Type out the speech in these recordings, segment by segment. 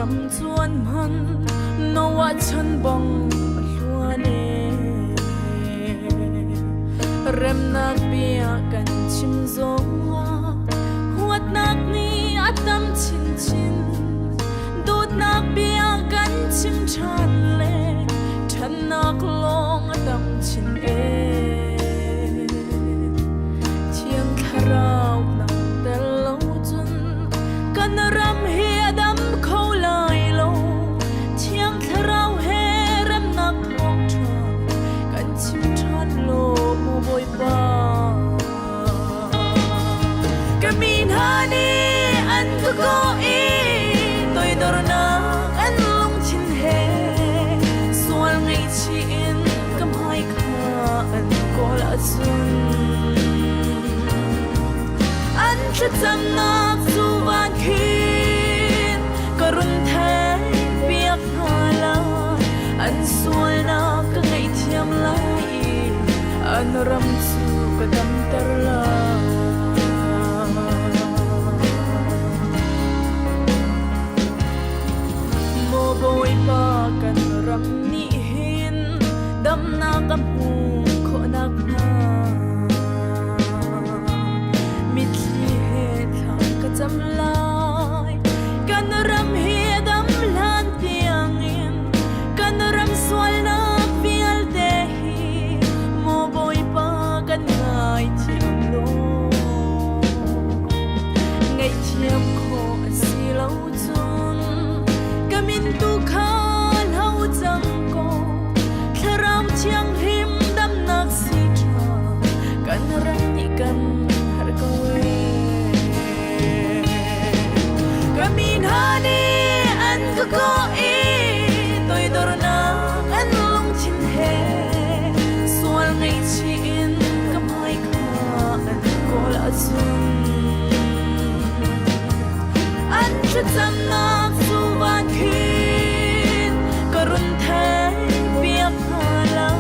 Tam chuan man Noah chan bang a hluan e. Remnak bia kan chim zongah huatnak nih a tam chinchin. Dawtnak bia kan chim ṭhan le ṭhannak lawng a tam chin e. Thiang Thlarau nang tel lo cun kan ram hi a dam kho lai lo. Thiang Thlarau he remnak thawngṭha kan chim ṭhan law maw Bawipa. Ka mi hna nih an ka kawh i toidornak an lungthin he sual ngaihchih in ka hmai kha an kawl ahcun an thlacamnak cu van khin ka run theihpiak hna lai. An sualnak ka ngaihthiam lai i an ram cu ka damter lai. Maw Bawipa kan ram nih hin damnak a hmuh khawh nakhnga mitthli he thla ka cam lai. Kan ram hi a dam hlan tiangin kan ram sualnak vialte hi maw Bawipa kan ngaithiam law. Ngaihthiam khawh a si lo cun ka min tu kha hlo cang ko. Thlarau Thianghlim damnak si ṭha kan ram nih kan har ko ee. Ka mi hna nih an ka kawh i toidornak an lungthin he sual ngaihchih in ka hmai kha an kawl ahcun an thlacamnak cu van khin ka run theihpiak hna lai.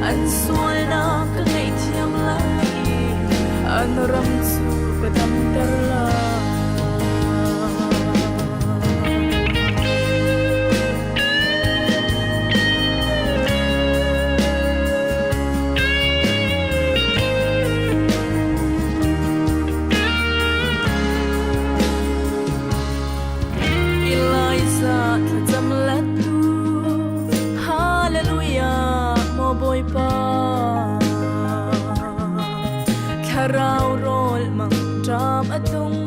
An sualnak ka ngaihthiam lai i an ram cu ka damter lai. Elijah thlacam lettu Hallelujah maw Bawipa Thlarau rawl mangṭam a tung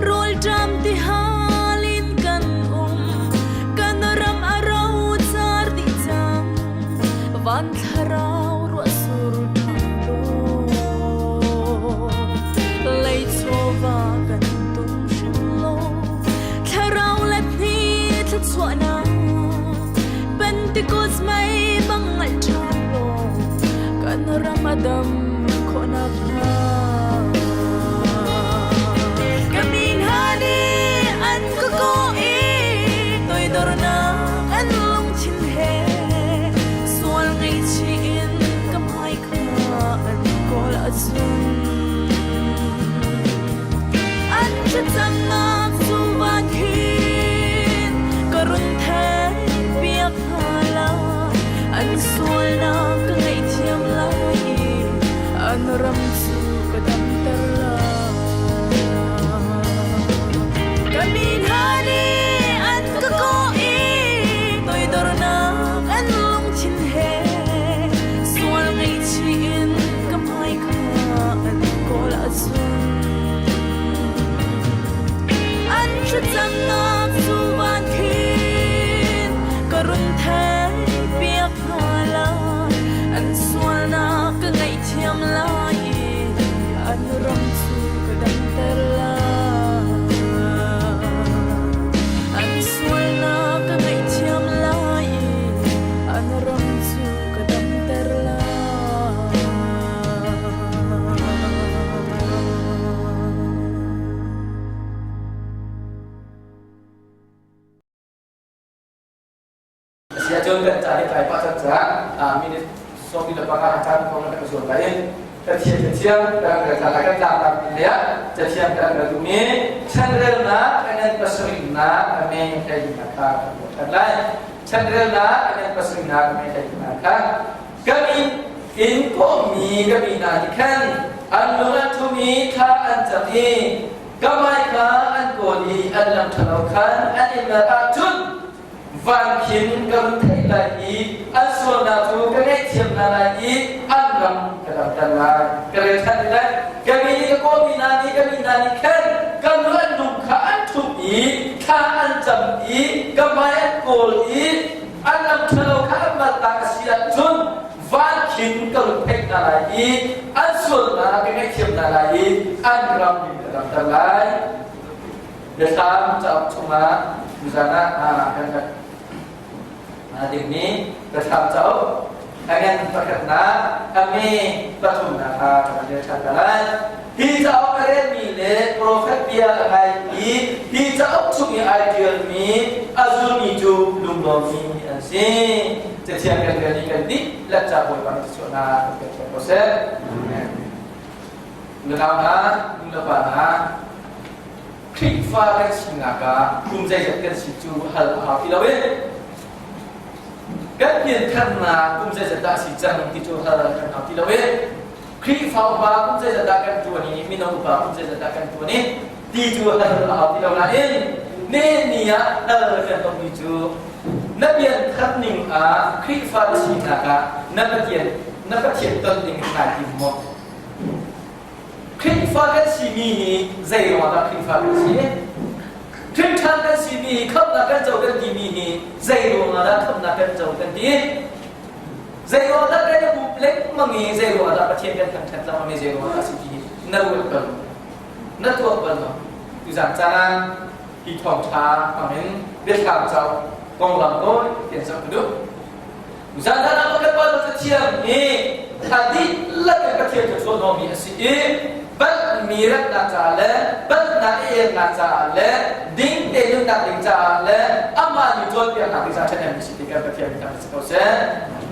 rawlṭam ti hal in kan um kan ram a rocar dih cang van thlarau ruah sur ṭhan law lei chawva kan tum hrim lo thlarau let ni thluachuahnak Pentecost mei bang ngalh ṭhan law kan ram a dam khawh nakhnga. Ka mi hna nih an ka kawh i toidornak an lungthin he sual ngaihchih in ka hmai kha an kawl ahcun an thlacamnak cu van khin ka run theihpiak hna lai. An sualnak ka ngaihthiam lai i an ram cu ka damter lai. Ka mi hna nih an ka kawh i toidornak an lungthin he sual ngaihchih in ka hmai kha an kawl ahcun an thlacamnak cu van khin ka run theihpiak hna lai. An sualnak ka ngaihthiam lai i an ram cu ka damter lai. An sualnak ka ngaihthiam lai i an ram cu ka damter lai. Asiahcun kan ca hi tlai pah cang caah minute 25 caan thawng na kan zuam lai. Pathian Cathiang kan rel hna kan tlangtlak le ah Cathiang kan rel duhmi chanrelnak a ngan pasarihnak a meng hleinak kha kan ruah ṭhan lai. Chanrelnak a ngan pasarihnak a meng hleinak kha ka min in kawhmi ka mi hna nih khan an lung an ṭhum i thla an cam i ka hmai kha an kawl i an lam ṭhalo khan an i mer ahcun van khin ka run theih lai i an sualnak cu ka ngaihthiam hna lai i an ram ka damter lai. Ka rel ṭhan ti lai. Ka mi nih ka kawlmi hna nih ka mi hna nih khan ka nu an lung kha an ṭhumh i thla an cam i ka hmai an kawl i an lam ṭhalo kha an maltak a si ahcun van khin ka run theih hna lai i an sualnak ka ngaihthiam hna lai i an ram ka damter lai. Biathlam cauk chungah tuzan ah kan rak dingmi biathlam cauk a ngan pakhatnak a me pathumnak kha kan rel ṭhan ta lai. Hi cauk a relmi le profet bia a ngai i hi cauk chung i ai ṭialmi a zulmi cu lunglawmmi an si. Cathiang kan rel i kan dihlak ca Bawipa nih thluachuahnak kan pek cio ko seh. Amen. Nunau hna, nulepa hna, Khrihfa kan sinak ah kum zeizat kan si cu hal a hau ti lo i kan piantharnak kum zeizat dah a si cang ti cu hal kan hau ti lo i Khrihfa upa kum zeizat dah kan ṭuan i mino upa kum zeizat dah kan ṭuan i ti cu hal a hau ti lo nain ne ni ah hal kan tongmi cu na pianthar ning ah Khrihfa na sinak ah na Pathian na Pathian ton ding nai tim maw? Khrihfa kan simi hi zei ruangah dah Khrihfa kan si? Ṭhingṭhan kan simi hi khamhnak kan co kan timi hi zei ruangah dah khamhnak kan co kan ti? Zei ruangah dah kan i bup lengmang i zei ruangah dah Pathian kan thangṭhat lengmang i zei ruangah dah si ti hi na ruat bal na tuak bal maw? Tuzaan caan ah hi thawngṭha hmangin biathlam cauk konglam tawi tein zoh ka duh. Zan ah kan Bible cathiang hi a dihlak in Pathian thluachuah hnawhmi a si i palhmi remnak caah le palhnak i elnak caah le ding te nunnak ding caah le amah nih cawnpiaknak ding caah ṭhahnemmi si ti kan Pathian kan si ko seh.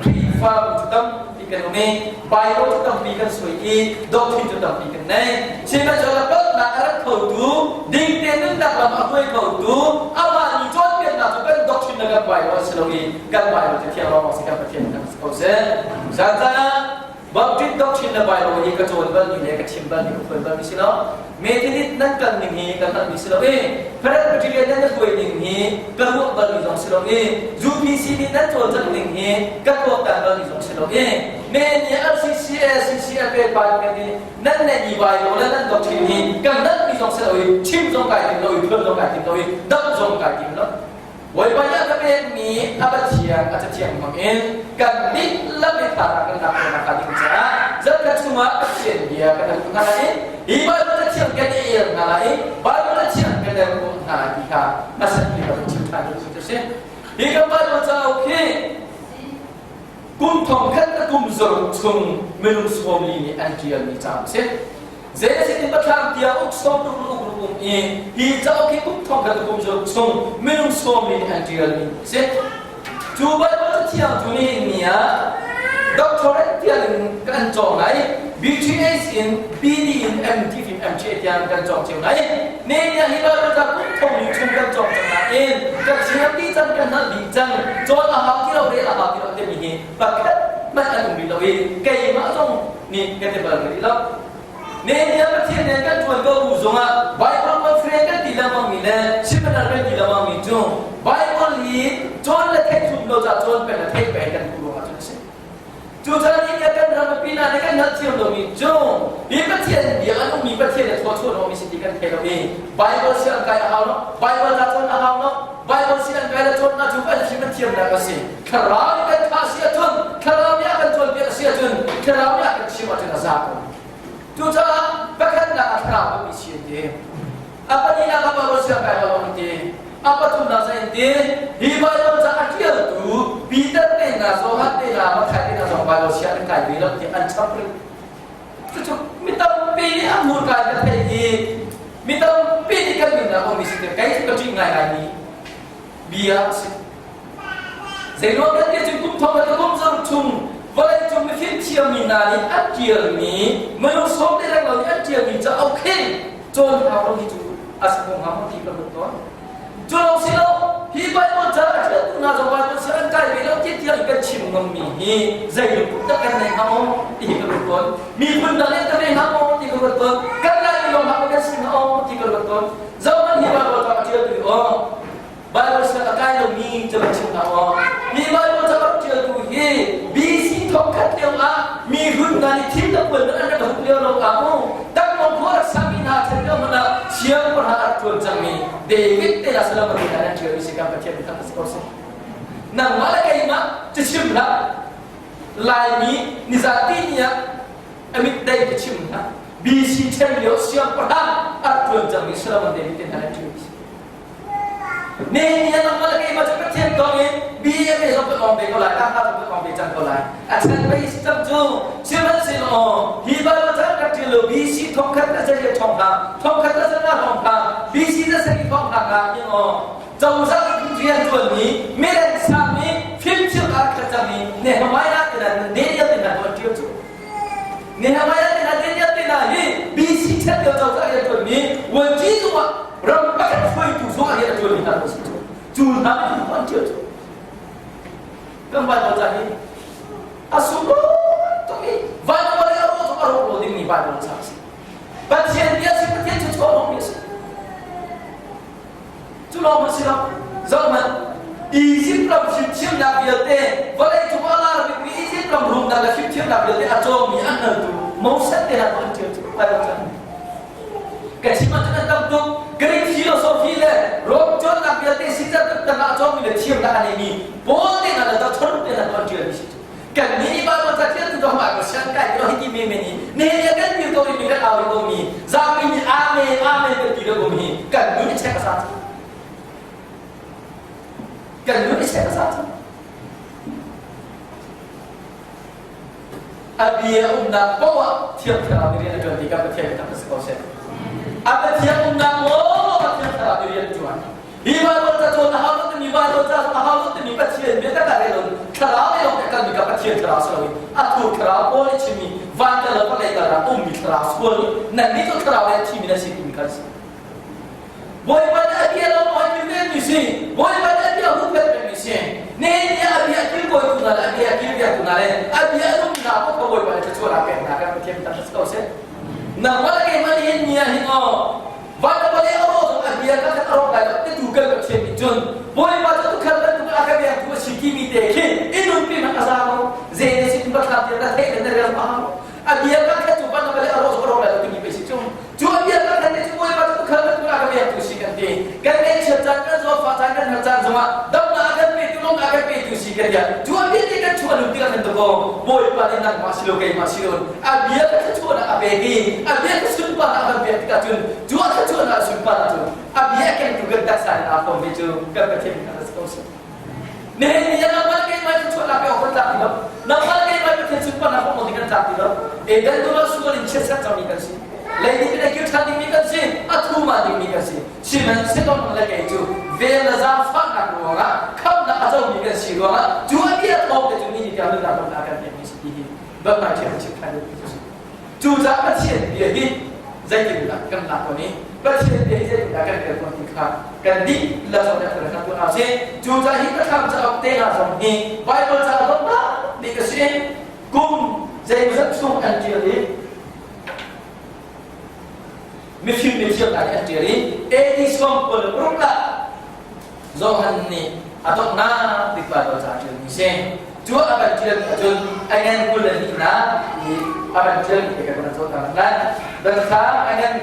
Khrihfabu cu tampi kan um i Bible cu tampi kan suai i doctrine cu tampi kan nei. Sihmanhsehlaw palhnak a rat khotu, ding te nunnak lam a hruai khotu, amah nih cawnpiaknak cu kan doctrine le kan Bible a si lo i kan Bible cu thiang lawng si kan Pathian kan si ko seh. Zan Baptist doctrine le Bible hi ka cawn bal mi le ka chim bal mi ka phuan bal mi si lo. Methodist nan kal ning hi ka hngalh mi si lo i Presbyterian nan hruai ning hi ka ruah bal mi zong si lo i UPC nih nan cawlcangh ning hi ka tuaktan bal mi zong si lo i me nih RCCA CCFA pa kan i nan neih mi Bible le nan doctrine hi kan hngalh mi zong si lo i chim zong kai tim lo i phuan zong kai tim lo i dam zong kai tim lo. Bawipa nih a ka pekmi a Pathian a cathiang hmangin kan dihlak in tha kan lak khawhnak hnga ding caah zarhkhat chungah Pathian bia kan hal hna lai i hi Baibal cathiang kan i el hna lai i Baibal cathiang kan el khawh hna lai ti kha hmasat bik ah chim ṭhan duh cu si. Hi kan Baibal cauk hi kum thong khat le kum zaruk chung minung 40 nih an ṭialmi cauk a si. Zeitin pathlam tiang uk sawm ruk uk ruk um i hi cauk hi kum thong khat kum zaruk chung minung sawm nih an ṭialmi a si. Cu Baibal Cathiang cu nihin ni ah doctorate tiang in kan cawng lai, BTH in BD in MT in MTA tiang kan cawng cio lai. Nihin ni ah hi Baibal ca kum thong li chung kan cawng cang nain kan thiam dih cang, kan hngalh dih cang, cawn a hau ti lo, rel a hau ti lo timi hi pakhat hmanh an um rih lo i keimah zong nih kan ti bal rih lo. Nehemiah Pathian nih kan ṭuan ko bu zongah Bible conference kan ti lengmang mi le seminar kan ti lengmang mi cu Bible hi cawn le theih thum lo ca cawn peng le theih peng kan duh ruangah cun a si. Cucaah ni kan ram mipi hna nih kan hngalhthiam lomi cu hi Pathian bia an ummi Pathian le thawchuah lomi si ti kan thei lo i Bible si an kai a hau lo Bible ca cawn a hau lo Bible si an kai le cawnnak cu kan fim an thiamnak a si. Thlarau nih kan thah si ahcun, thlarau nih a kan cawnpiak a si ahcun, thlarau nih a kan chimh ahcun a za ko. Cucaah pakhatnak ah thlarau kan si an ti. A pahnihnak ah Bible siang kai lo an ti. A pathumnak sa in ti. Hi Bible ca a ṭialtu Peter te hna, Johan te hna, Matthai te hna zong Bible siang an kai ve lo ti an chap rih. Cucu mi tampi nih an hmurka in kan theih i mi tampi nih kan nunnak a ummi si kei cu ka ṭih ngaingaimi bia a si. Zeiruang kan ti cun kum thong le kum zaruk chung Vawleicung mifim thiammi hna nih an ṭialmi minung sawm le reng lo nih an ṭialmi cauk hin cawn hau lo hi cu a si ko hnga maw ti ka ruat tawn. Cu lawng si lo, hi Bible ca a ṭialtu hna zong Bible siang an kai ve lo ti tiang kan chim ngammi hi zei lungput dah kan nei hnga maw ti hi ka ruat tawn. Miphun dang in kan nei hnga maw ti ka ruat tawn. Kan Laimi lawng hlah maw kan si hnga aw ti ka ruat tawn. Zohhmanh hi Bible ca a ṭialtu aw Bible siang a kai lomi cu van chim hna aw. Hi Bible ca rak ṭialtu hi BC thongkhat lio ah mi hlun hna nih thil le puan an rak huk lio lo ah mu tangmong khua rak sami hna chan lio hmanh ah siangpahrang a rak ṭuan cangmi David te la Solomon te an ṭialmi si kan Pathian biatak a si ko si. Nangmah le keimah cu chim hlah. Laimi nizati ni ah a mit dei ka chim hlah. BC chan lio siangpahrang a rak ṭuan cangmi Solomon David te hna an ṭialmi si. Nehemiah nangmah le keimah cu Pathian kong in BMA zong kan ong ve ko lai, Kangha zong kan ong ve cang ko lai. A chan pei si cang cu. Sihmanhsehlaw hi Bible caan rak ṭial lo BC thongkhat le zeile thong hna, thongkhat le zanga thong hna, BC le sari thong hna nga hin aw cozah rian ṭuanmi, mileng sami, fimthil a rak khat cangmi Nehemiah te hna, Daniel te hna tu an ṭial cu. Nehemiah te hna Daniel te hna hi BC chan lio cozah rian ṭuanmi vuanci zung ah ram pakhat hruaitu zung ah rian a ṭuanmi hna an si cu. Cu hna nih an ṭial cu. Kan Bible ca hi a sunglawi tuk i Bible le a rawh zong a rawk lo dingmi Bible ca a si. Pathian bia si Pathian cu chuah lawngmi a si. Cu lawng a si lo. Zohhmanh, Egypt ram fimthiamnak vialte, vawleicung a lar bikmi Egypt ram rumnak le fimthiamnak vialte a cawngmi an hngaltu Moses te hna an ṭial cu ai lo cang. Ka chim ahcun an tam tuk. Greek philosophy le Rome cawnnak vialte Caesar kut tangah a cawngmi le thiamnak a neimi Paul te hna le Doctor te hna an ṭialmi si cu. Kan nih Bible ca ṭialtu dong ah ka sian kai ti hi ti men men i nihin kan ti ko i kan au ko mi zapi nih amen amen kan ti lo mi kan nun i check a sa kan nun i check a sa a bia umnak poah thiang thlarau nih rian a ṭuan ti kan Pathian biatak si ko seh a Pathian umnak maw Pathian thlarau nih rian a ṭuan Hi Bible ca cawn a hau lo timi Bible ca a hau lo timi Pathian bia tak ah rel thlarau lei lawng kalmi ka Pathian thlarau si loin a thur thlarau Paul nih chimmi van kal le vawlei kal ah ummi thlarau sual nih nannih cu thlarau lei thimi nan si timi kha si. Bawipa nih a bia lo maw kilvenmi si Bawipa nih a bia huhphenh pengmi si nihin ni a bia kilkawitu hna le a bia kilpiaktu hna le a bia nunnak kha Bawipa nih thluachuah a pek hna kan Pathian tak si ko seh. Nangmah le keimah nihin ni ah hin aw Van le a rawh zong a bia ka khat a rawk lai lo ti tu kan Pathian nih cun Bawipa cu tukhal bantuk a ka biaktu a si timi te khi i nunpi hmanh a za lo zei na sin patlam tiang na theih le na rel ma a bia ka khat cu van le a rawh zong a rawk lai lo timi pe si cu cu a bia ka khat cu Bawipa cu tukhal bantuk a ka biaktu si kan ti kan ngaihchiat caan kan zawtfah caan kan har caan zongah damnak a kan petu lawmnak a kan petu si kan ti cu a bia te kan chuah lung tikah kan ko Bawipa nih nangmah si lo keimah si lo a bia ka thluachuahnak a pek i a bia ka sunparnak a kan pek tikah cun cu a thluachuahnak a sunparnak cu a bia kengtu kan taksa in aa fom ve cu kan Pathian nih a si ko si. Nihin ni ah nangmah keimah thluachuahnak pe awk kan tlak ti lo. Nangmah keimah Pathian sunparnak hmuh ding kan tlak ti lo. Eden dum ah sual in chiatserh cangmi kan si. Leidip in a kir ṭhan dingmi kan si. A thuma dingmi kan si. Sihmanhsehlaw nang le kei cu vel le zaangfahnak ruangah khamhnak a comi kan si ruangah cu a bia thawng te cu ni ni tiang nunnak lamnak a kan pekmi si ti hi Bangla thiam chim than ding cu si. Cucaah Pathian bia hi zeitindah kan lak tawn i Pathian bia hi zeitindah kan rel tawn ti kha kan dih la zawn kan kan tuah hna sih. Cucaah hi Biathlam cauk te hna zong hi Bible ca donghnak bik a si. Kum zeimawzat chung an ṭial i mifim mithiam hna nih an ṭial i AD 96 ah Johan nih a donghnak bik Baibal ca a ṭialmi si. Cu a kan ṭial ahcun a ngan 22nak i a kan ṭialmi te kan van zoh ta lai. Biathlam a ngan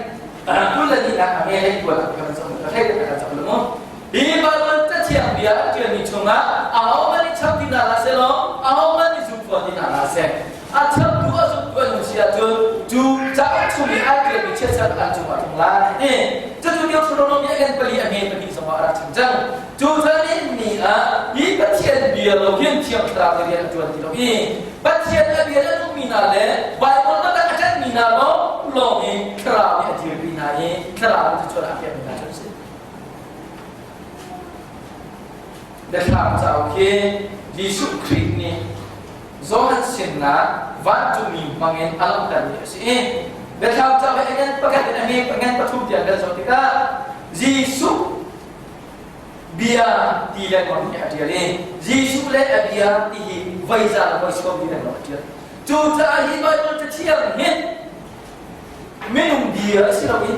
22nak a nge hlei kual ah kan zoh ka hlei kan zoh lu mu. Hi Baibal cathiang bia a ṭialmi chungah ahohmanh nih chap ti hna hlah sehlaw ahohmanh nih zum fawn ti hna hlah seh. A chaptu a zumtu an um si ahcun cu cauk chung i ai ṭialmi chiatserh an cungah a tlung lai ti. Cucu Deuteronomy a ngan pali a nge pahnih zongah a rak chim cang. Cu caan ni ah hi Pathian bia lo hin Thiang Thlarau nih rian a ṭuan ti lo i Pathian a bia a nungmi hna le Baibal biatak a ṭanhmi hna lawnglawng hi Thlarau nih a dirpi hna i Thlarau nih cuacuan a pekmi hna cu an si. Biathlam cauk hi Jesuh Khrih nih. Johan sinah vancungmi hmangin a langhtermi a si i Biathlam cauk hi a ngan pakhat in a nge ngan pathum tiang kan zoh tikah Jesuh bia ti lengmang hi a ṭial i Jesuh le a bia ti hi voi za le voi sawm ti lengmang a ṭial. Cucaah hi Baibal Cathiang hi minung bia a si lo i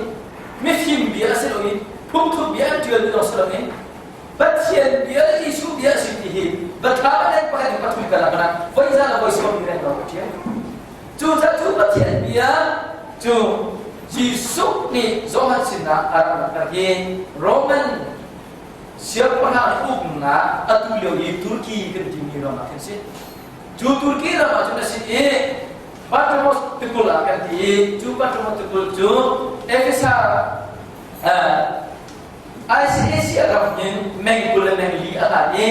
mifim bia a si lo i phungthluk bia an ṭialmi lawng si loin Pathian bia le Jesuh bia a si ti hi Biathlam le pakhat in pathum kan ah voi za le voi sawm ti lengmang a ṭial. Cucaah cu Pathian bia cu Jesuh nih Johan sinah a rak langhter hi Roman siangpahrang uknak atu lio i Turkey kan timi ram ah khin si. Cu Turkey ram ah cun a si i Patmos tikulh ah kan ti i cu Patmos tikulh cu Efesa Asia ram hin meng 20 le meng li a hlat i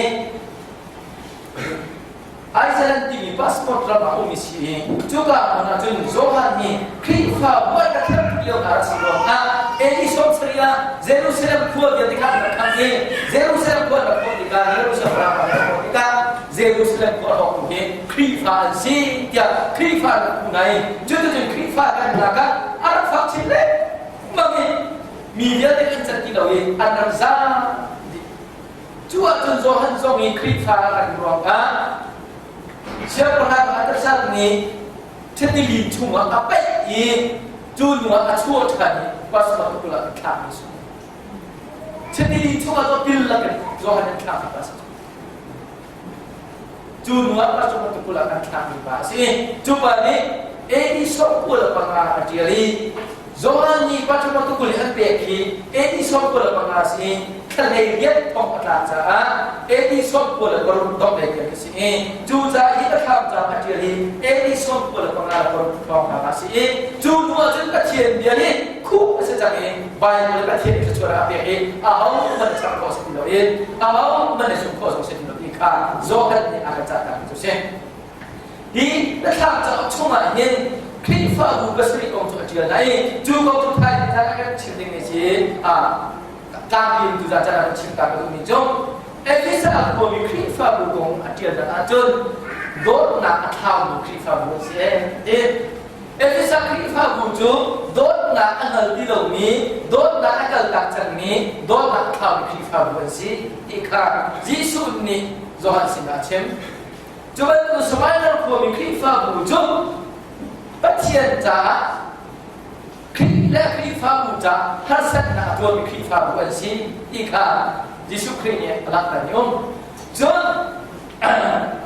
Iceland timi passport ram ah um i si i cuka hmun ah cun Johan nih Khrihfa buai ka kher lio hna rak si ruangah AD 70 ah Jerusalem khua vialte kha an rak kham i Jerusalem khua an rak khawh tikah Jerusalem ram an rak khawh tikah Jerusalem khua hawktu hi Khrihfa an si tiah Khrihfa an rak phu nai cuticun Khrihfa kan lak ah a rak fak chin lengmang i mi vialte an cat ti lo i an rak zaam dih. Cu ahcun Johan zong i Khrihfa a rak ruangah siangpahrang Artaxerxes nih titili chungah a paih i cu hnuah a chuah ṭhan i pastor tukul ah an thlakmi a si. Titili chungah cu pil lakin Johan an thlakmi pa a si. Cu hnuah pastor tukul ah an thlakmi pa a si. Cu pa nih AD 95 a ṭial i Johan nih Patmos tukul i an pek hi AD 95 a si i thlalei rian thong a tlak caah AD 96 dongh lei tiang a si i cucaah hi biathlam caang a ṭial hi AD 96 thawng hna a si i cu hnu ah cun Pathian bia hi khuh a si cang i Baibal Pathian thluachuah a pek i ahohmanh char khawh a si ti lo i ahohmanh zumh khawh zong si ti lo ti kha Johan nih a kan cahter cu si. Hi biathlam cauk chungah hin Khrihfabu pasarih kong cu a ṭial lai i cu kong cu thai thai a kan chim ding si tlangpi in tuzaan caan ah kan chim ta ka duhmi cu Efesa khuami Khrihfabu kong a ṭialnak ahcun dawtnak a thlaumi Khrihfabu a si ti. Efesa Khrihfabu cu dawtnak a hngal ti lomi, dawtnak a kaltak cangmi, dawtnak a thlaumi Khrihfabu an si ti kha Jesuh nih Johan sinah a chim. Cu bantuk Smyrna khuami Khrihfabu cu Pathian caah Khrih le Khrihfabu caah harsatnak a tuarmi Khrihfabu an si ti kha Jesuh Khrih nih a langhter mi um. Cun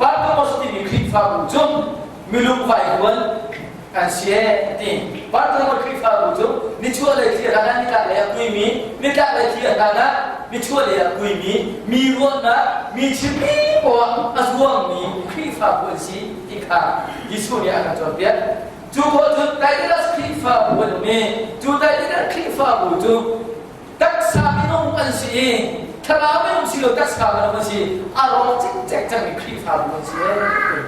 Pergamos timi Khrihfabu cu milung vaivuan an si ee a ti. Pergamos Khrihfabu cu nichuahlei thli hlan ah nitlaklei ah kuimi, nitlaklei thli hlan ah nichuahlei ah kuimi, mi ruahnak, mi chimmi poah a zuangmi Khrihfabu an si ti kha Jesuh nih a kan cawnpiak. Cu khawh cun Taitas Khrihfabu an um i cu Taitas Khrihfabu cu taksa minung an si i thlarau minung si lo taksa minung an si a rawk cikcek cangmi Khrihfabu an si ee.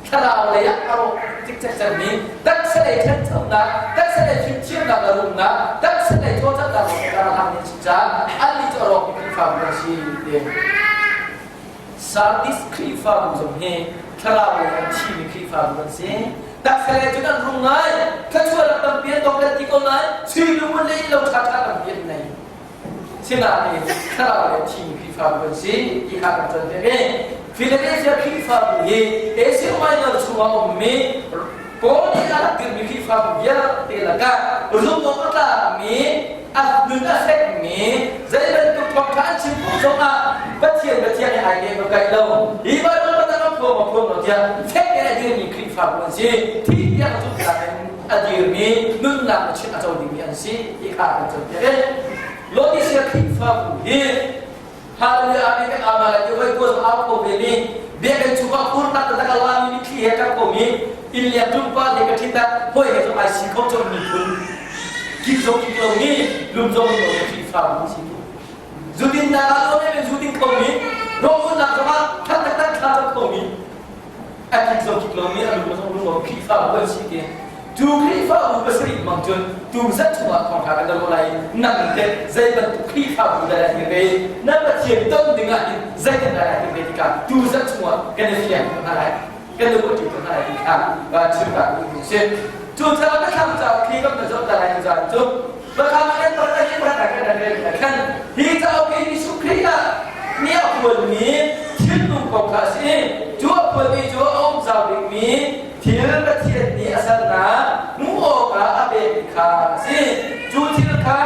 Thlarau lei ah a rawk cikcek cangmi taksa lei ṭhanchonak, taksa lei fimthiamnak le rumnak, taksa lei cawlcanghnak lawng a hlang si caah annih cu a rawkmi Khrihfabu an si ti. Sardis Khrihfabu zong hi thlarau lei an thimi Khrihfabu an si. Taksa lei cun an rum ngai, thluachuahnak tampi an tong kan ti ko lai, sui lungun le innlo ṭhaṭha tampi an nei. Sinain thlarau lei thimi Khrihfabu an si ti kha kan cawnpiak i Philadelphia Khrihfabu hi Asia Minor chungah a ummi Paul nih a rak dirhmi Khrihfabu vialte lakah zumh awk a tlakmi a nun a fekmi zei bantuk thawngṭha an chim paoh zongah Pathian Pathian he ai leh kaih lo hi Bible batang a phuam a phuam lo tiah fek in a dirmi Khrihfabu an si thi tiang zumhnak in a dirmi nunnak a chim a co dingmi an si ti kha kan cawnpiak i Laodicea Khrihfabu hi Hallelujah amen kan ama lai ti hoi ko au ko ve mi biakinn chungah kurnak taktak a lami mitthli he ṭap ko mi inn liang ṭumpa he ka ṭhit ah hoi he zong ai si kho cawm miphun kik zong kik lo mi lum zong lo mi Khrihfabu si tu zudin nak ah lo men zudin kho mi rawlulnak zongah than taktak thla kho mi a kik zong kik lo mi a lum zong lum lo Khrihfabu an si ti Tu Khrihfabu pasarih mang cun tu zat chungah thawngṭha kan lo lai nang teh zei bantuk Khrihfabu dah na dir ve na Pathian ton dingah hin zeitin dah na dir ve tikah tu zat chungah kan i fiang hna lai. Kan nu ṭi ko hna lai ti kha va chim ta duh si. Cucaah biathlam cauk khi kan zoh ta lai zan cu biathlam kan pakhat hi pakhat kan rel khan hi cauk hi Jesuh Khrih ah ni a phuanmi thilnung kong kha a si. Cu a phuanmi cu a um zau bikmi thil Pathian nih a sernak hmuh awkah a pekmi kha a si. Cu thil kha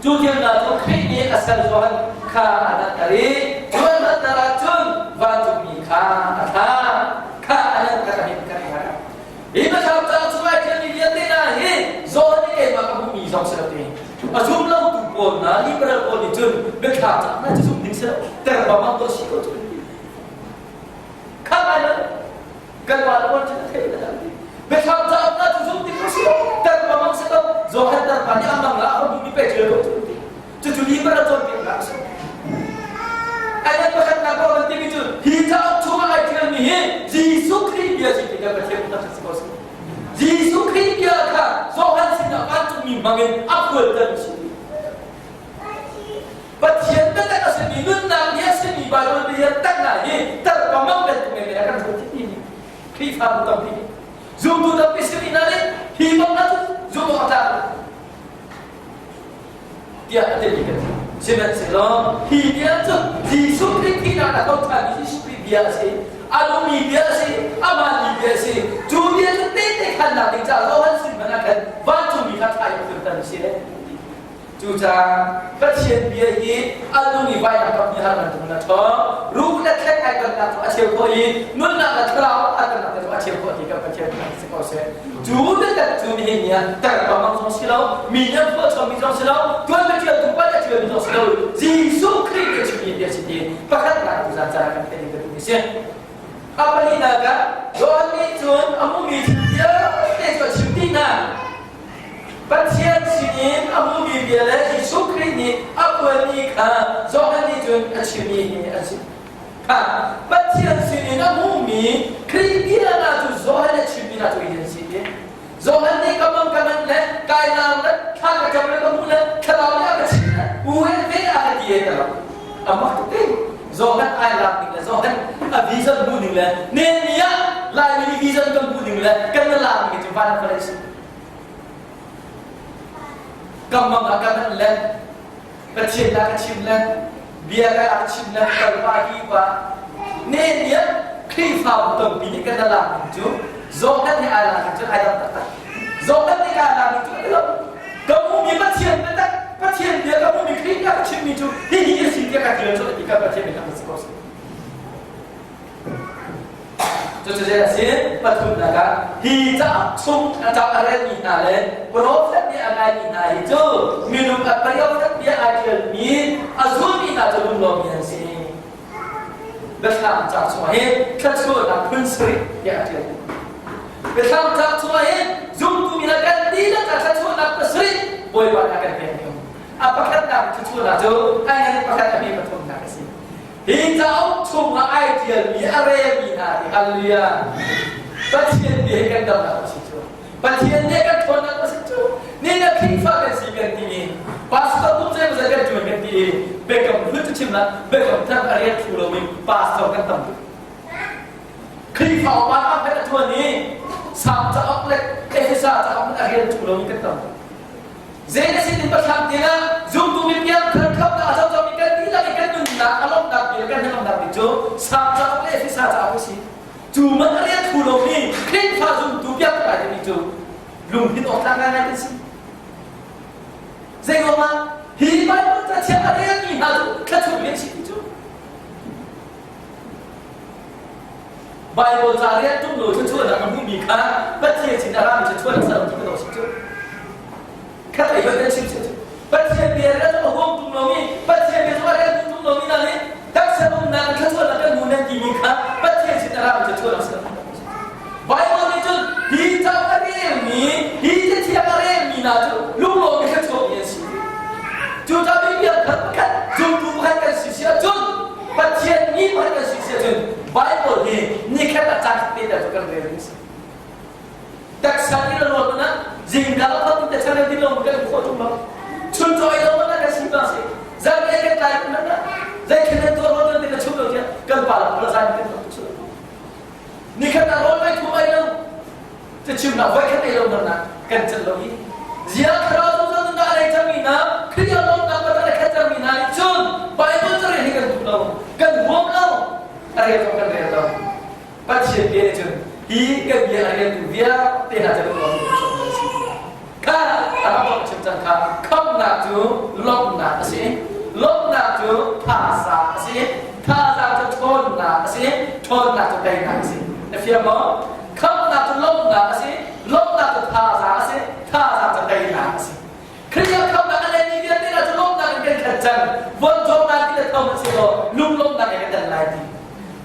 Cu thil hna cu Khrih nih a sal Johan kha a langhter i cu an langhter ahcun vancungmi kha a thlah. Kha a langhter a hin kan hngalh. Hi biathlam caang chung ai ṭialmi vialte hna hi Johan nih keimah ka hmuhmi zong si lo ti. A zum lotu pawl hna liberal pawl nih cun biathlam caang hna cu zum ding si lo ter bang tuah si ko cu an ti. Kha lai lo kan pa le pawl cu theih na dang biathlam cauk na cu zum ding si lo tan pa mang si lo Johan tan pa nih amang la a hmu mi pe ṭial ko cu ti cucu li bara cawnpiak nak si ai pakhat nak ko nan timi cu hi cauk chungah ai ṭial mi hi Jesuh Khrih bia si ti kan Pathian tak si ko si Jesuh Khrih bia kha Johan sinah vancungmi hmangin a phualter si Pathian biatak a simi nunnak ni a simi Baibal bia tak hna hi tarpamang bantuk men a kan hruai thimi Khrihfabu tampi nih zumtu tampi simi hna nih hi bang na cu zum awk a tlak tiah a timi kan si. Sihmanhsehlaw hi bia cu Jesuh Khrih thihnak a ko ṭhanmi Jesuh Khrih bia a si. A nungmi bia a si, a bia a si. Cu bia cu tehte khannak ding caah Johan sin hmanh ah khan vancungmi kha thla in firter a si. Cucaah Pathian bia hi a nung i vailam kam nih har bantuk in a ṭhawng. Ruh le thlek ai tonnak cu a cheu khawh i nunnak le thlarau ai tonnak cu a cheu khawh ti kan Pathian nih si ko seh. Cu biatak cu nihin ni ah terpamang zong si lo, mi nih an phuahchommi zong si lo, tuanbia ṭialtu pa nih a ṭialmi zong si lo, Jesuh Khrih nih a chimmi bia si ti pakhatnak tuzan caan ah kan theih ding ka duh si. A pahnihnak ah Johan nih cun a hmuhmi thil vialte cu a chim dih hna. Pathian sinin a hmumi bia le Jesuh Khrih nih a phuanmi kha Johan nih cun a chimmi hi a si. Kha Pathian sinin a hmumi Khrih bia hna cu Johan a chimmi hna cu hi an si i Johan nih ka mang ka manh le kai naam le thla ka cam le ka hmuh le thlarau nih a ka chimh le u he ve a ka ti he ta lo. A mak tuk te. Johan ai lak ning le Johan a vision hmuh ning le Nehemiah Laimi nih vision kan hmuh ning le kan na lak ning cu van a si. Kam mang ah kan le Pathian la ka chim le bia ka rak chim le kal pa hi pa Nehemiah Khrihfabu tampi nih kan na lak ning cu Johan nih ai lak ning cu ai dang taktak. Johan nih ai lak ning cu ai lo. Ka hmuhmi Pathian biatak Pathian bia ka hmuhmi Khrih ka chimmi cu hihi a si tiah ka tial cu ti ka Pathian nih ka si ko si. Cucu zei a si? Pathumnak ah hi cauk chung a cauk a relmi hna le profet nih a ngaimi hna hi cu minung a profet bia ai ṭialmi a zulmi hna cu lunglawmmi an si. Biathlam cauk chungah hin thluachuahnak phun sarih tiah a ṭial. Biathlam cauk chungah hin zumtu mi hna kan dihlak ah thluachuahnak pasarih Bawipa nih a kan pek mi A pakhatnak thluachuahnak cu ai ngan pakhat a mi pathumnak a si. Hi cauk chungah ai ṭialmi a relmi hna hi hallelujah Pathian bia hi kan damnak a si cu. Pathian nih kan ṭhawnnak a si cu. Ni na Khrihfa kan si kan ti i pastor kum zeimawzat kan ṭuan kan ti i biakam hlun cu chim lah biakam thar a rel thlu lomi pastor kan tam tuk. Khrihfa upa a kan a ṭuan i Salm cauk le Efesa cauk a rel thlu lomi kan tam tuk. Zei na sin in pathlam tiah zumtu mi piangthar khamnak a cocomi kan dihlak i kan nunnak a lawmhnak bik le kan hnangamnak bik cu Salm cauk le Efesa cauk a si. Cu man a rian thu lomi Khrihfa zumtu piangthar ai timi cu lungthin awk tlak ngaingai kan si. Zei ruangah hi Bible ca thiang a relmi hna cu thluachuah mi an si ti cu Bible ca rian tum lo thluachuahnak a hmuhmi kha Pathian sin a rami thluachuahnak sa lo ti ka si cu. Khat lei kan chim si cu. Pathian bia rian a huam tum lomi Pathian bia zong a rian tum lomi hna nih taksa umnak thluachuahnak kan hmu nan timi kha Pathian sin a rami thluachuahnak sa lo Bible nih cun hi ca a relmi hi cathiang a relmi hna cu lunglawm i thluachuahmi an si. Cu ca bia pakhat zumtu pakhat kan si si ahcun Pathian mi pakhat kan si si ahcun Bible hi nikhat ah caan te cu kan rel ding si. Taksa in a ruat na zingka a khat te chan din lo kan khawh tung lo. Chun chaw ei lo mana kan si ba si. Zan ei kan tlai mana zai khen tuah lo te ka chum lo tiah kan pa la zan kan chu. Biachimnak voikhat ei lo nak kan celh lo hi. Zia thlarau zungzal nunnak a nei cangmi hna, Khrih a lawmnak patang a khat cangmi hna nih cun Bible carel hi kan duh lo, kan huam lo, a rel zong kan rel lo. Pathian bia nih cun hi kan bia a reltu vialte hna cu kan lawm si. Kha a rak chim cang kha khamnak cu lawmhnak a si. Lawmhnak cu thazaang a si. Thazaang cu ṭhawnnak a si. Ṭhawnnak cu teinak a si. Na fiang maw? Khamnak cu lawmhnak a si. Lawmhnak cu thazaang a si. Thazaang cu teinak a si. Khrih khamnak a neimi vialte hna cu lawmhnak in kan khat cang. Von cawmnak ti le thom a si law lunglawmhnak in kan dan lai ti.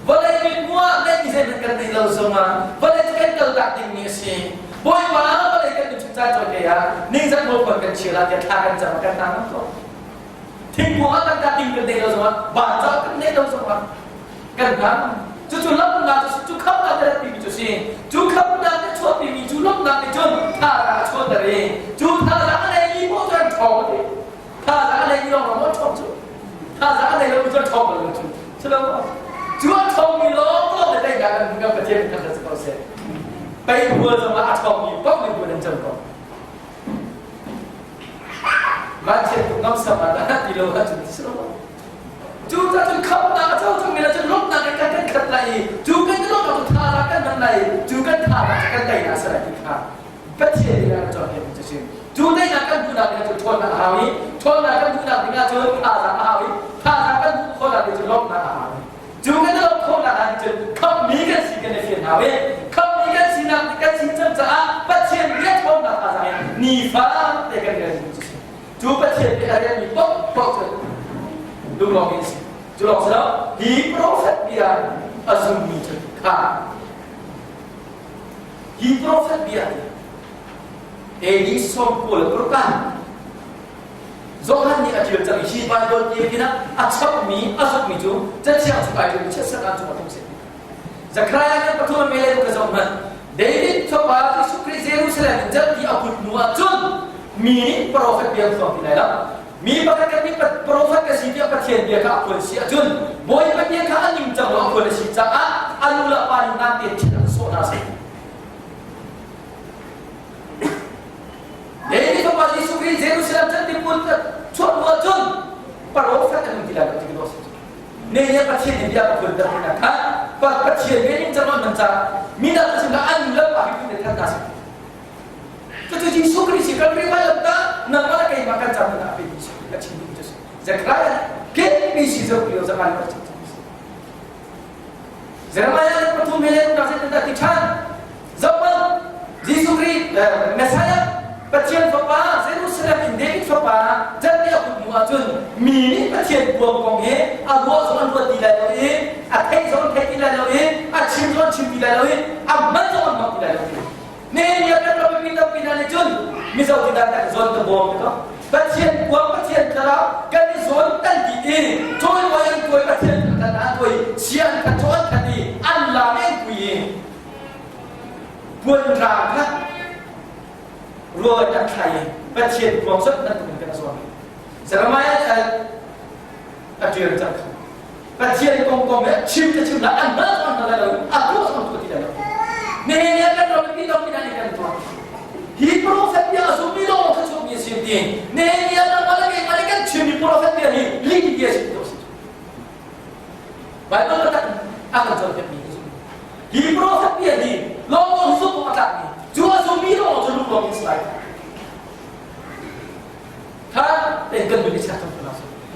Vawlei mithmuh ah neihmi zeihmanh kan neih lo zongah vawlei cu kan kaltak dingmi a si. Bawipa vawlei kan nun chung caan cawite ah ningzak mualpon kan chia la tiah thla kan cam kan hna ngam ko. Thingkung ah kan ding kan neih lo zongah vanca kan neih lo zongah kan hna. Cucu lawmhnak cu cu khamnak na ratpimi cu si. Cu khamnak na chuahpimi cu lawmhnak nih cun thazaang a chuahter i cu thazaang a neimi paoh cu an ṭhawng a ti. Thazaang a neimi lawng lawng ṭhawng cu. Thazaang a nei lomi cu ṭhawng lo cu. Cu cu a ṭhawngmi lawng lawng le teinak an kan Pathian kan si ko seh. Pei bual zongah a ṭhawngmi paoh nih bual an cam ko. Vanchiat tuk ngam sam ah dah ti lo ahcun si lo. Cu ca cun khamnak a co cangmi le cun lawmhnak in kan kan khat lai i cu kan i lawmhnak cu thazaang kan hman lai i cu kan thazaang cu kan teinak a si lai ti kha Pathian nih a kan cawnpiakmi cu si. Cu teinak kan hmuhnak ding ahcun ṭhawnnak a hau i ṭhawnnak kan hmuhnak ding ahcun thazaang a hau i thazaang kan hmuh khawhnak ding cu lawmhnak a hau i cu kan i lawmh khawhnak ah cun khamhmi kan si kan i fian hau i khamhmi kan sinak kan si cang caah Pathian bia ṭhawnnak thazaang in nifa te kan rian cu si. Cu Pathian nih a rianmi paohpaoh cu lunglawm in si. Cu lawng si lo, hi profet bia a zummi cu kha Hi profet bia hi Eli 96 ah Johan nih a ṭial cang i hi Baibal ti ah a chapmi a zukmi cu Cathiang chung ai ṭialmi chiatserh ah cung a tlung si. Zechariah kan pathum mele ka zoh hmanh. David fapa Jesuh Khrih Jerusalem in jalpi a put hnu ah cun mi nih profet bia an phuang ti lai lo. Mi pakhat kan nih profet ka si tiah Pathian bia kha a phuan si ahcun Bawipa bia kha a ningcang lo a phuan a si caah a nu le a pa nih nang tein thil an sawh hna seh. David fapa Jesuh Khrih Jerusalem can tipul chuah hnu ahcun profet an um ti lai lo ti ka si. Ne ne Pathian nih bia ka phuan ter hna kha Pathian bia ningcang lo an hman caah mi dang ka sin an nu le pa hi phun le than hna seh. Cucu Jesuh Khrih si kan ri lai ta nangmah le keimah kan cam na pe mi si ka chim duh cu si. Zechariah ke mi si zo pio Zechariah ka chim si. Jeremiah le pathum he le ka sin ta ti than. Zohman Jesuh Khrih Messiah Pathian fapa Jerusalem in David fapa jan a kut mu ahcun mi nih Pathian kuang kong hi a ruah zong an ruat ti lai lo i a theih zong an thei ti lai lo i a chim zong an chim ti lai lo i a hman zong an hmang ti lai lo Nehemiah kan ram mi tampi hna nih cun Mizo ti dan kan zawn ka bawm ti ko. Pathian kuang Pathian thlarau kan i zawn kan ti i cawimawi an tuai Pathian kan an tuai sia an khat an khat i an lam an kui i puan rang kha rual an thlai i Pathian kuang zot nan tum kan zawn. Jeremiah a ṭial cang kha. Pathian kong kong he chim te chim la an hna an hna lai lo a tuah zong tuah ti lai lo Nehemiah kan ram mi dong ina kan tuah hi prophet bia a zummi lawng kha chummi a si ti Nehemiah na mala ke mala kan chimmi prophet bia hi lih bia si to si Bible tak a kan cawnpiak mi hi prophet bia hi lawng lawng zumh a tlak mi cu a zummi lawng cu lung lawng in si lai Kha ten kan nun i chia cang ko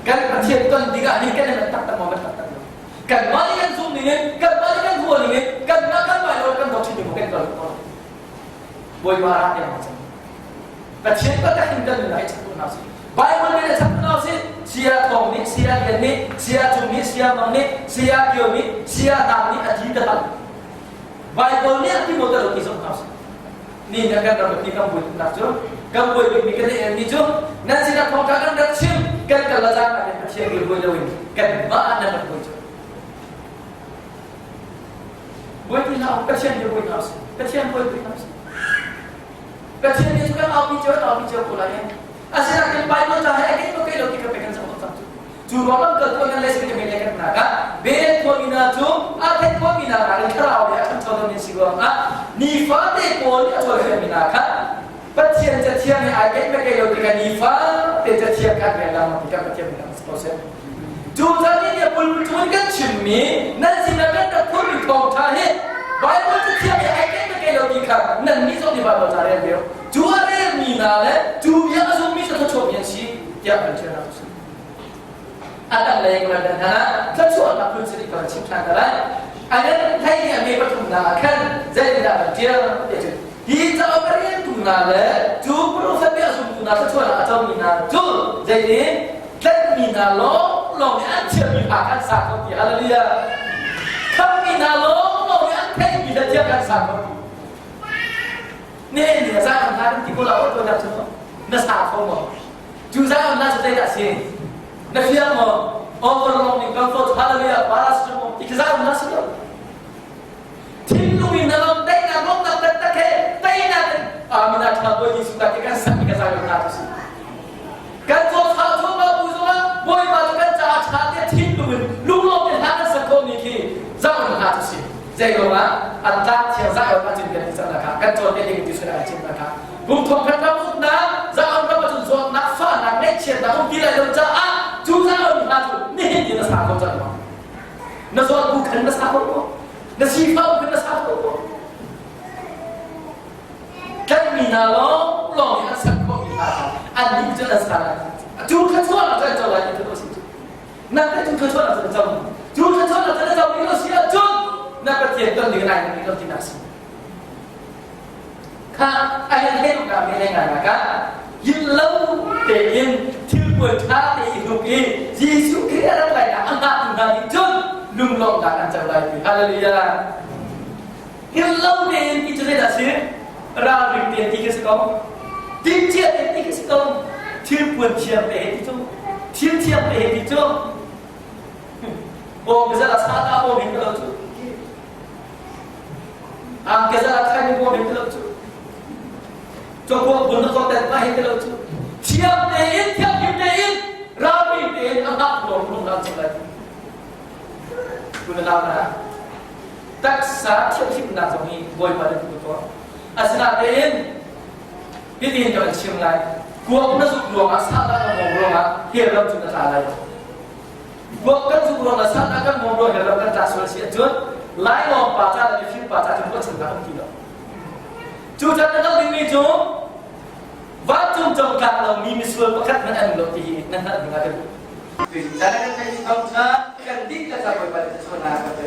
Kan Pathian ton dingah hin kan i tak tak maw kan tak tak lo. Kanmah nih kan zum ning in, kanmah nih kan hual ning in, kanmah kan mai lo kan dawt ning kan kal ko. Bawipa ra te ma cang. Pathian tak hin kan nun ai chak ko na si. Bible nih chak ko na si. Sia Thong nih, Sia Lian nih, Sia Cung nih, Sia Mang nih, Sia Kio nih, Sia Dang nih a ti ta Bible nih a ti mo ta lo ti zong na si. Ni nih kan ram mi kan buai nak cu kan buai bik mi kan i mi cu nan sinah thawngṭha kan rak chim kan kal la caan ah Pathian bil buai loin kan mah nan rak buai cu buai ti hlah Pathian bil buai hna usih Pathian buai buai hna usih Pathian nih cu kan au mi cio au mi cio ko lai asinain Bible ca he a ke lo ke lo ti ka pe kan zoh cang cu Cu ruangah kal tuah nan le sin ka le kan nak ah bel khuami hna cu a theih khuami hna nakin thlarau le a ṭhancho deuh si ruangah nifa Nifate pawl nih a cawnpiakmi hna kha Pathian Cathiang he ai keih keih lo tikah nifate Cathiang kha an rel lengmang tikah Pathian min si ko seh. Cu caan i nih pulpit in kan chimmi nan sinah kan rak phurmi thawngṭha hi Baibal Cathiang he ai keih keih lo ti kha nannih zong nih Baibal ca rel ve u. Cu a relmi hna le cu bia a zummi cu thluachuahmi an si tiah kan ṭialnak cu a si. A tanglei kan dan hna thluachuahnak phun sari kan chim ṭhan hna lai. Anan hlei nih a me pathumnak ah khan zeitindah kan ṭial ti cu hi cauk a reltu hna le cu profet bia zumtu hna thluachuahnak a comi hna cu zeitin tlaihmi hna lawnglawng nih an thiammi hla kan sa kho ti hallelujah khammi hna lawnglawng nih an theihmi hla thiam kan sa kho ti nihin ni na zai hna ti ko la o to cu na sa kho maw Cu zai na cu zeidah si? Na fiang maw? Overlong ning comfort hallelujah paracetamol ti khi zai na si lo. Thinlung in na lom teinak lomnak taktak he teinak in amina tha bawi Jesuh ta ki kan sak kan zai na cu si. Kan caw thau thau ma bu zongah Bawipa cu kan caah tha te thinlung in lunglawm in hla kan sak khawhmi khi zai na cu si. Zei ruangah an tlak thiang zai ah cin kan ti cang na kha kan cawn te ding ti sun an chim na kha kum thong khat ram uknak zaon ram ahcun zawtnak fahnak ngaihchiatnak um ti lai lo caah cu zaon hna cu nihin ni na sa ko cang maw na zawt bu khan na sa ko maw na sifah bu khan na sa ko maw tlaihmi hna lawng lawng nih an sak khawhmi hna kha an nih cu an sa lai cu thluachuahnak cu an co lai ti cu si na ka cu thluachuahnak cu na co cu thluachuahnak cu na co mi lo si ahcun na Pathian ton ding lai na ti nak si Kha a hen he tuk mi le ngai ka yin lo tein thil puan ṭha te i hruk i Jesuh Khrih a rak lai nak a hngah tu hna nih cun lunglawmhnak an co lai ti hallelujah yin lo tein ti cu zeidah si ralring tein ti khi si ko timhcia tein ti khi si ko thil puan thiang te he ti cu thil thiang te he ti cu bawm ka zala sa ta bawm hin ka lo cu Ang ke zala khai ni bawm hin ka lo cu. Chokwa bun na tet ma hin ka lo cu. Thiam tein thiam him tein ralring tein a ngak lawng lung lam chim lai. Kun lam na taksa thianghlimnak zong hi Bawipa nih tu ko. Asinain hitin ka chim lai. Kuak na zuk ruangah sahdah na ngom ruangah hell ram cu na tla lai. Kuak kan zuk ruangah sahdah kan ngom ruangah hell ram kan tla sual si ahcun Lailawng pa ca le mifim pa ca cun ruahchannak um ti lo. Cu can na hngalh dingmi cu vancung cong tlak lomi misual pakhat hmanh an um lo ti hi na hngalh ding ah ka duh. Kan kan dihlak Bawipa nih thluachuahnak kan pe.